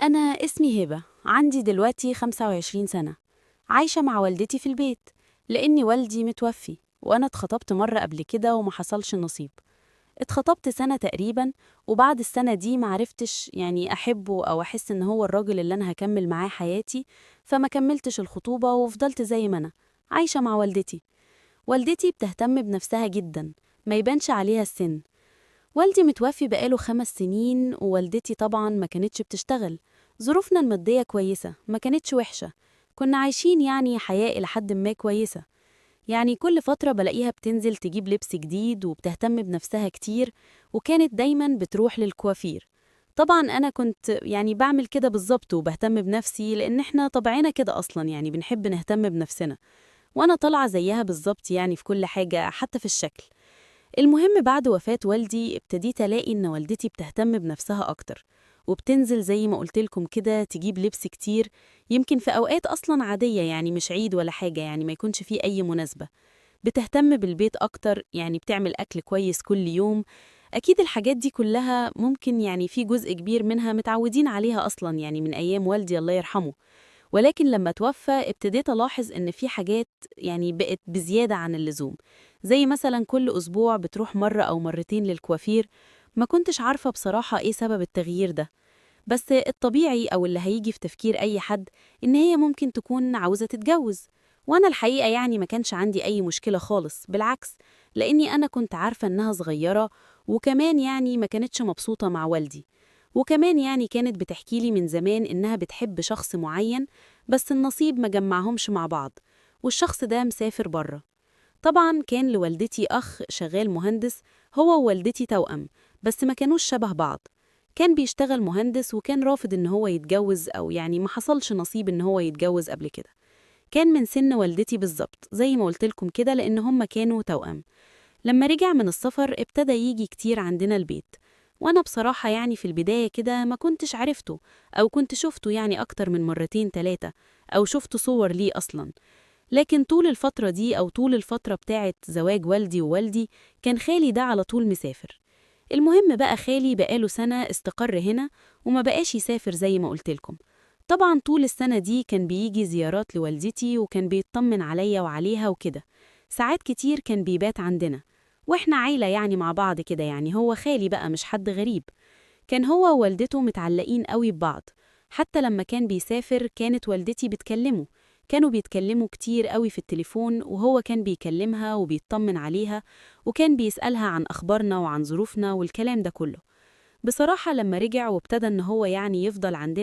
أنا اسمي هبة، عندي دلوقتي 25 سنة، عايشة مع والدتي في البيت لأن والدي متوفي، وأنا اتخطبت مرة قبل كده وما حصلش نصيب. اتخطبت سنة تقريبا، وبعد السنة دي معرفتش يعني أحبه أو أحس إن هو الراجل اللي أنا هكمل معاه حياتي، فما كملتش الخطوبة وفضلت زي ما أنا عايشة مع والدتي. والدتي بتهتم بنفسها جدا، ما يبانش عليها السن. والدي متوفي بقاله 5 سنين، ووالدتي طبعا ما كانتش بتشتغل. ظروفنا المادية كويسة، ما كانتش وحشة، كنا عايشين يعني حياة إلى حد ما كويسة. يعني كل فترة بلاقيها بتنزل تجيب لبس جديد وبتهتم بنفسها كتير، وكانت دايما بتروح للكوافير. طبعا أنا كنت يعني بعمل كده بالظبط وبهتم بنفسي، لأن إحنا طبعنا كده أصلا، يعني بنحب نهتم بنفسنا، وأنا طالعة زيها بالظبط يعني في كل حاجة حتى في الشكل. المهم بعد وفاة والدي ابتديت ألاقي إن والدتي بتهتم بنفسها أكتر، وبتنزل زي ما قلتلكم كده تجيب لبس كتير، يمكن في أوقات أصلا عادية يعني مش عيد ولا حاجة، يعني ما يكونش فيه أي مناسبة. بتهتم بالبيت أكتر، يعني بتعمل أكل كويس كل يوم. أكيد الحاجات دي كلها ممكن يعني في جزء كبير منها متعودين عليها أصلا يعني من أيام والدي الله يرحمه، ولكن لما توفى ابتديت ألاحظ إن في حاجات يعني بقت بزيادة عن اللزوم، زي مثلا كل أسبوع بتروح مرة أو مرتين للكوافير. ما كنتش عارفة بصراحة إيه سبب التغيير ده، بس الطبيعي أو اللي هيجي في تفكير أي حد إن هي ممكن تكون عاوزة تتجوز، وأنا الحقيقة يعني ما كانش عندي أي مشكلة خالص، بالعكس، لأني أنا كنت عارفة إنها صغيرة، وكمان يعني ما كانتش مبسوطة مع والدي، وكمان يعني كانت بتحكي لي من زمان إنها بتحب شخص معين، بس النصيب ما جمعهمش مع بعض، والشخص ده مسافر بره. طبعا كان لوالدتي أخ شغال مهندس، هو ووالدتي توأم بس ما كانوش شبه بعض. كان بيشتغل مهندس وكان رافض إن هو يتجوز، أو يعني ما حصلش نصيب إن هو يتجوز قبل كده. كان من سن والدتي بالظبط زي ما قلتلكم كده، لأن هم كانوا توأم. لما رجع من السفر ابتدى يجي كتير عندنا البيت، وأنا بصراحة يعني في البداية كده ما كنتش عرفته أو كنت شفته يعني أكتر من مرتين 3، أو شفت صور ليه أصلا. لكن طول الفترة دي أو طول الفترة بتاعت زواج والدي ووالدي كان خالي ده على طول مسافر. المهم بقى خالي بقاله سنة استقر هنا وما بقاش يسافر زي ما قلتلكم. طبعا طول السنة دي كان بيجي زيارات لوالدتي، وكان بيطمن عليا وعليها وكده. ساعات كتير كان بيبات عندنا، وإحنا عيلة يعني مع بعض كده، يعني هو خالي بقى مش حد غريب. كان هو ووالدته متعلقين قوي ببعض، حتى لما كان بيسافر كانت والدتي بتكلمه، كانوا بيتكلموا كتير قوي في التليفون، وهو كان بيكلمها وبيطمن عليها، وكان بيسألها عن أخبارنا وعن ظروفنا والكلام ده كله. بصراحة لما رجع وابتدى إن هو يعني يفضل عندنا